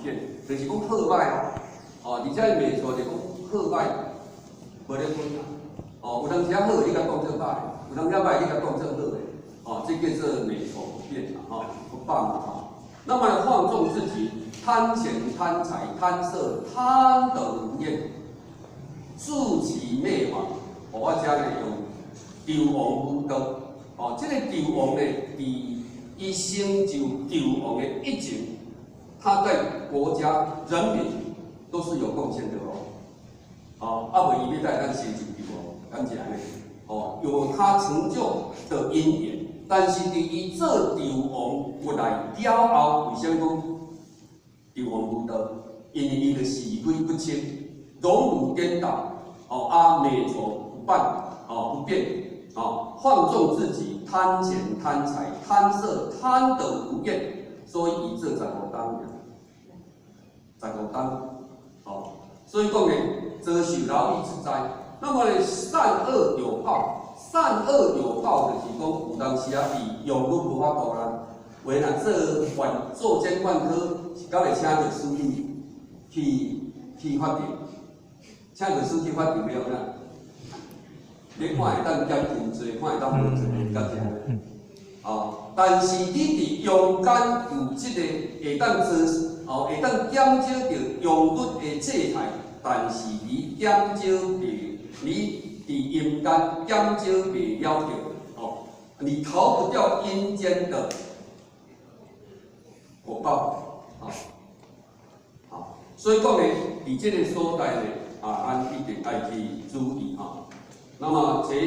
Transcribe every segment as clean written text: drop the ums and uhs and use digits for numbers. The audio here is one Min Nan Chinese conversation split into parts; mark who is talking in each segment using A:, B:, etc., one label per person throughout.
A: 變，就是講好䆀哦，而且袂錯就講好䆀無咧分啊。哦，有當時好，你共當做䆀；有當時䆀，你共當做好的。哦，這叫做美醜不變嘛，吼，不放嘛，吼。那麼放縱自己，貪錢、貪財、貪色、貪得無厭，自取滅亡。我遮呢用紂王武道。哦，這個紂王呢，佇伊成就紂王的一前，他在國家、人民都是有貢獻的哦。哦，啊無伊欲怎會當成就紂王，敢是按呢？哦，有他成就的因緣，但是佇伊做紂王過來了後，為啥物講紂王無道？因為伊的是非不清，榮辱顛倒，哦，啊，美醜不辦，哦，不變，哦，放縱自己，貪錢、貪財、貪色、貪得無厭，所以伊做15冬，15冬，哦，所以講呢，遭受牢獄之災。那麼呢，善惡有報，善惡有報就是講有當時啊，佇陽律無法度啦，有的若做犯作奸犯科，是敢會請律師去法庭，請律師去法庭欲按怎？你看會當減輕罪，看會當無罪，敢是按呢？哦，但是你佇陽間有這個會當做，哦，會當減少著陽律的制裁，但是你減少袂，你佇陰間減少袂了著，哦，你逃不掉陰間的果報，啊，好，所以講呢，佇這個所在呢，啊，咱一定愛去注意哈。那麼這裡，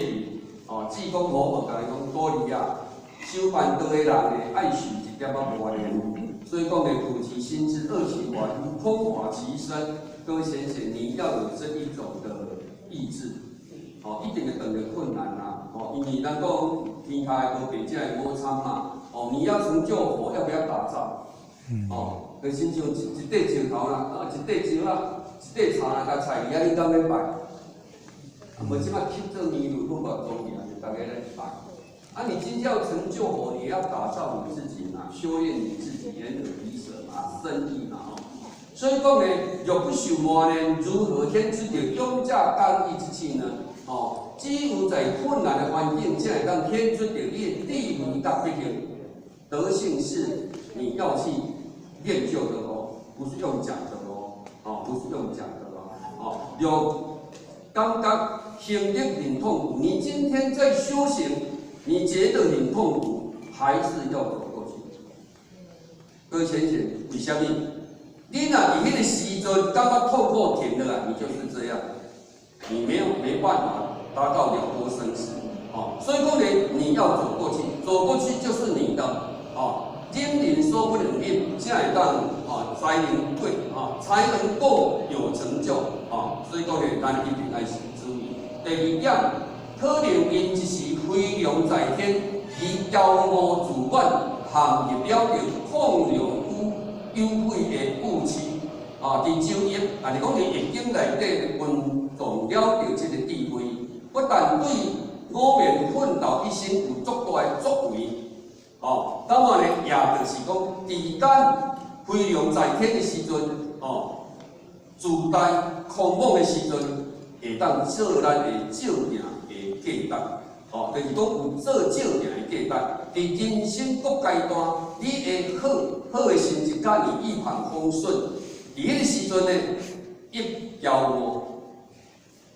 A: 哦，濟公活佛共伊講鼓勵啊，修辦道的人呢，愛受一點仔磨練。所以講呢，苦其心志，餓其寡欲，空乏其身。各位先賢，你要有這一種的意志，哦，一定會遇著困難啦，哦，因為咱講天下無白食的午餐嘛，哦，你要成就佛，要不要打仗？哦，就親像一塊石頭啦，啊，一塊石仔，一塊柴啦，共菜去啊，你敢欲拜？啊，無這擺吸做尼爐，粉嘛裝起來，就逐家咧拜。啊，你今天要成就佛，你要打造你自己嘛，修煉你自己，眼耳鼻舌嘛，身意嘛，吼。所以講呢，若不受磨練，如何顯出著勇者剛毅之氣呢？哦，只有在困難的環境，才會當顯出著你的智慧佮德行。德性是你要去練就的哦，不是用講的哦，哦，不是用講的哦，哦，有剛剛行得很痛苦，你今天在修行，你覺得很痛苦，還是要走過去。各位淺顯，為啥物？你若佇彼個時陣感覺痛苦停落來，你就是這樣，你沒有沒辦法達到了脫生死。哦，所以講呢，你要走過去，走過去就是你的。哦，忍人所不能忍，才會當哦，才能過啊，才能夠有成就啊。所以講呢，咱一定愛注意。第二點，可能因一時飛龍在天，而驕傲自滿，陷入了著亢龍有悔的誤區。啊，佇周易，啊，是講佇易經內底蘊藏了著這個智慧，不但對五面奮鬥一生有足大的作為，哦，那麼呢，也就是講，佇咱飛龍在天的時陣，哦，自大狂妄的時陣，會當做咱的照鏡的價值，哦，就是講有做照鏡的價值。佇人生各階段，你會好好的成績，佮你一帆風順。佇彼個時陣呢，一驕傲，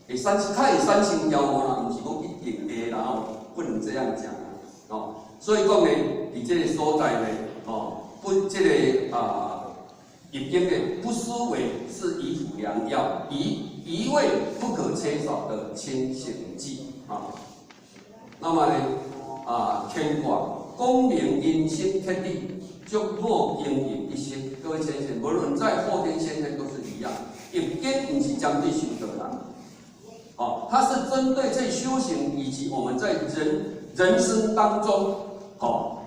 A: 會產生，較會產生驕傲啦，毋是講一定會啦吼，不能這樣講啦，哦，所以講呢，佇這個所在呢，哦，不，這個啊，易經的不失為是一副良藥，一味不可缺少的清醒劑啊。那麼呢，啊，乾卦功名人生天地，琢磨經營一生。各位先賢，無論在後天先天都是一樣。易經毋是針對修道人，哦，它是針對在修行以及我們在人生當中，哦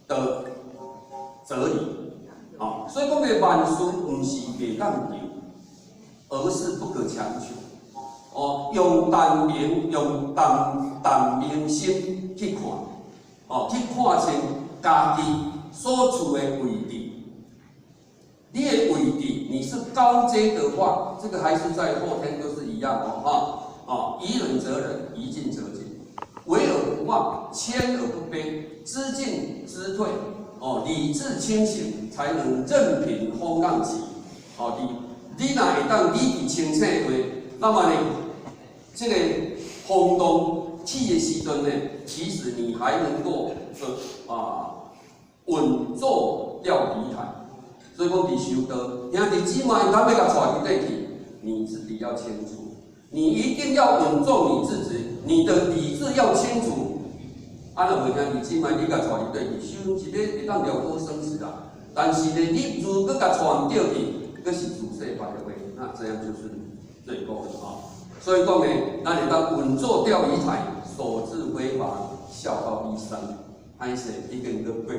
A: 的哲理，哦，所以講的萬事毋是袂當求，而是不可強求。哦，用淡明，用淡淡明心去看，哦，去看清家己所處的位置。你的位置是高階的話，這個還是在後天都是一樣哦，哈，啊，宜忍則忍，宜進則進，為而不妄，謙而不卑，知進知退，哦，理智清醒，才能任憑風浪起。哦，你若會當理智清醒的話，那麼呢，這個風浪起的時陣呢，其實你還能夠穩坐釣魚台。所以講佇修道，兄弟姊妹，咱欲共帶佇底去，你自己要清楚，你一定要穩重你自己，你的理智要清楚。啊，若無兄弟姊妹，你共帶佇底去，修一個會當了脫生死啦。但是呢，你如果共帶毋著去，閣是自世敗的話，那這樣就是罪過啊。所以講呢，咱會當穩坐釣魚台，守志非凡，笑傲一生。歹勢已經閣8分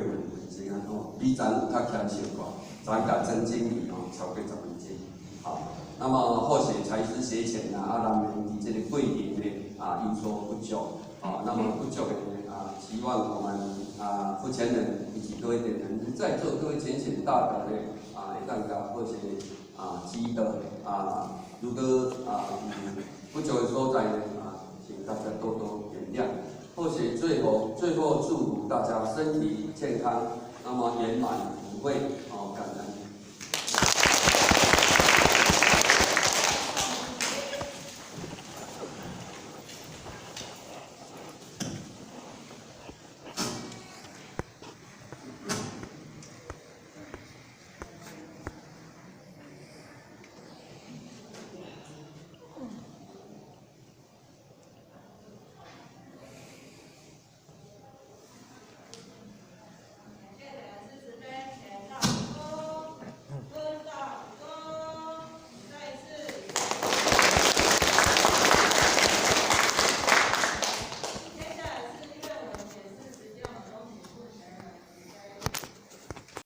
A: 鐘啊吼，比昨有較謙小可。昨共曾經理吼超過10分鐘。好，那麼或許才思學淺啊，啊，難免佇這個過程呢啊有所不足。啊，那麼不足的呢啊，希望我們啊膚淺人以及各位點人，在座各位淺顯大德呢啊，會當共或許啊記得啊，如果啊不足的所在呢啊，請大家多多原諒。或許最後祝福大家身體健康，那麼圓滿福慧哦，感恩。